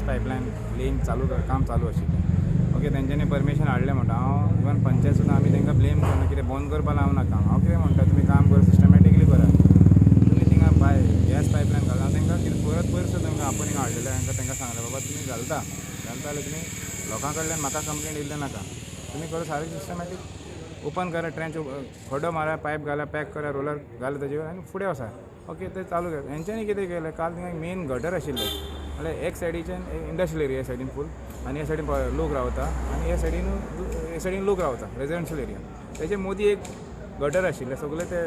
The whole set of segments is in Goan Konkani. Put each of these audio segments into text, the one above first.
गॅस पायपलायन लेईंग चालू, काम चालू आशिल्लें. ओके, तेंच्यांनी परमिशन हाडलें म्हणटा. हांव इवन पंचायत सुद्दां आमी तांकां ब्लेम करना, कितें बंद करपा लावना काम. हांव कितें म्हणटा, तुमी काम करा, सिस्टमॅटिकली करा. तुमी थिंगा पाय गॅस पायपलायन घालता. हांव तांकां कितें परत पयर सुद्दां तांकां आपोवन हिंगा हाडलेलें. तांकां सांगलें, बाबा, तुमी घालता घालता जाल्यार तुमी लोकां कडल्यान म्हाका कंप्लेंट येयल्लें नाका. तुमी करा सारकें, सिस्टमॅटीक ओपन करा ट्रेंच, खड्डो मारा, पायप घाला, पॅक करा, रोलर घाला ताजेर आनी फुडें वचा. ओके, ते चालू केलें. हेंच्यांनी कितें केलें, काल थिंगा मेन गटर आशिल्लें. म्हणल्यार एक सायडीच्यान इंडस्ट्रियल एरिया, हे सायडीन फूल आनी हे सायडीन लोक रावता आनी हे सायडीन लोक रावता, रेजिडेन्शियल एरिया. तेजे मदीं एक गटर आशिल्लें. सगळें ते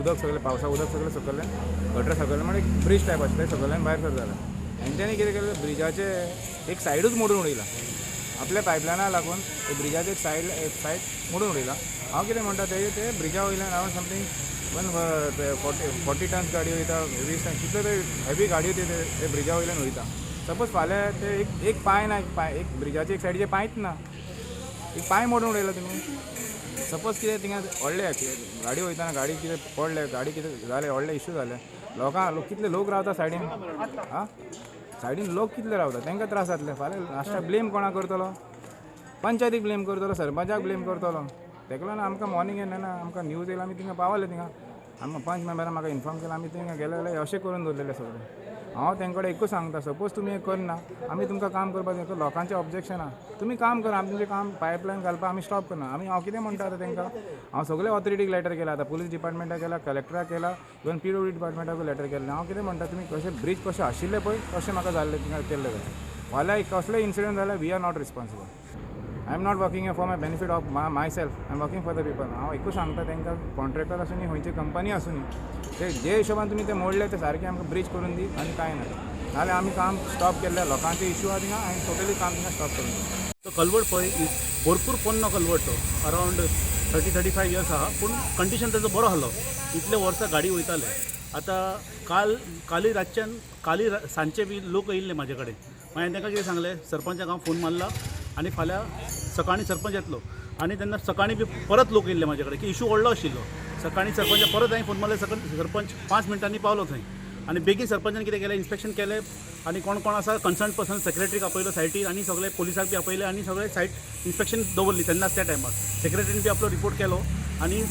उदक सगळें, पावसा उदक सगळें सकयल्यान गटर सकयल्यान, म्हणजे ब्रीज टायप आशिल्लें, सकयल्यान भायर सरतालें. हेंच्यांनी कितें केलें, ब्रिजाचे एक सायडूच मोडून उडयला. आपल्या पायपलायना लागून ब्रिजाचे एक सायड मोडून उडयला. हांव कितें म्हणटा, ते ते ब्रिजा वयल्यान around something 140 tons गाडी वयता, 20 टन, कितले ते हेवी गाडयो ते ते ब्रिजा वयल्यान वयता. सपोज फाल्यां ते एक एक पांय ना, एक पांय, एक ब्रिजाचे एक सायडीचे पांयच ना, एक पांय मोडून उडयला तुमी. सपोज कितें थिंगा व्हडले गाडी वयतना गाडी कितें पडले, गाडी कितें जालें, व्हडले इशू जाले, लोकां, लोक कितले लोक रावता सायडीन. आं, सायडीन लोक कितले रावता, तांकां त्रास जातले. फाल्यां लास्टाक ब्लेम कोणाक करतलो? पंचायतीक ब्लेम करतलो, सरपंचाक ब्लेम करतलो. तेका लागून आमकां मॉर्निंग येना ना, आमकां न्यूज येयला, आमी थिंगा पावले. थिंगा आमकां पंच मेंबरान म्हाका इन्फॉर्म केलां. आमी थिंगा गेले जाल्यार अशें करून दवरलेलें सगळें. हांव तेंचे कडेन एकूच सांगता, सपोज तुमी हें करना, आमी तुमकां काम करपाक दिना. लोकांचें ऑब्जेक्शन आहा. तुमी काम करा, आमी तुमचें काम पायपलायन घालपाक आमी स्टॉप करना. आमी, हांव कितें म्हणटा आतां तांकां, हांव सगळे ऑथॉरिटीक लेटर केला आतां, पुलीस डिपार्टमेंटाक केला, कलेक्टराक केला, इवन पीडब्ल्यूडी डिपार्टमेंटाक लेटर केल्लें. हांव कितें म्हणटा, तुमी कशें ब्रीज कशें आशिल्लें पळय, तशें म्हाका जाल्लें थिंगा केल्लें जाय. फाल्यां कसलेय इन्सिडंट जाल्यार we are not responsible. I am not working for my benefit of myself, I am working for the people. हांव एकूच सांगता तांकां, कॉन्ट्रॅक्टर आसूं, खंयची कंपनी आसूं, ते जे हिशोबान तुमी ते मोडले, ते सारके आमकां ब्रीज करून दी आनी कांय ना. नाल्यार आमी काम स्टॉप केल्लें. लोकांचे इशू आहा थिंगा आनी टोटली काम थिंगा स्टॉप करून दी. तो कलवट पळय is भरपूर पोन्नो कलवट तो, अरावंड 30-35 इयर्स आहा, पूण कंडिशन ताजो बरो आहलो. इतले वर्सां गाडी वयताले. आतां काल कालय रातच्यान, कालय सांजचे बी लोक येयल्ले म्हाजे कडेन. मागीर तांकां कितें सांगलें, सरपंचाक हांव फोन मारला आनी फाल्यां सकाळीं सरपंच येतलो. आनी तेन्ना सकाळीं बी परत लोक येयल्ले म्हाजे कडेन की इशू व्हडलो आशिल्लो. सकाळीं सरपंचाक परत हांवें फोन मारले, सकाळीं सरपंच 5 मिनटांनी पावलो थंय. आनी बेगीन सरपंचान कितें केलें, इन्स्पेक्शन केलें आनी कोण कोण आसा कन्सर्न पर्सन, सेक्रेटरीक आपयलो सायटीर आनी सगळे पोलिसाक बी आपयले आनी सगळे सायट इन्स्पेक्शन दवरली. तेन्नाच त्या टायमार सेक्रेटरीन बी आपलो रिपोर्ट केलो आनी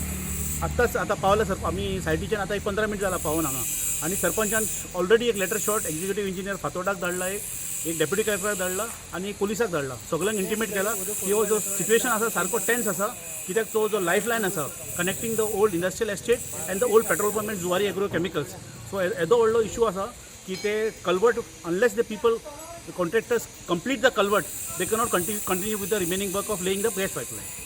आत्ताच आतां पावले सर. आमी सायटीच्यान आतां एक 15 मिनट जाला पावून हांगा. आनी सरपंचान ऑलरेडी एक लेटर शॉर्ट एक्झिक्युटीव इंजिनियर फातोर्डाक धाडला, एक एक डेप्युटी कलेक्टराक धाडला आनी एक पुलिसाक धाडला. सगळ्यांक इंटिमेट केला की हो जो सिट्युएशन आसा, सारको टेन्स आसा, कित्याक तो जो लायफ लायन आसा connecting the old industrial estate and the old petrol pump and Zuari Agro Chemicals. So येदो व्हडलो इशू आसा की ते culvert, unless the people, the contractors complete the culvert, they cannot continue with the remaining work of laying the gas pipeline.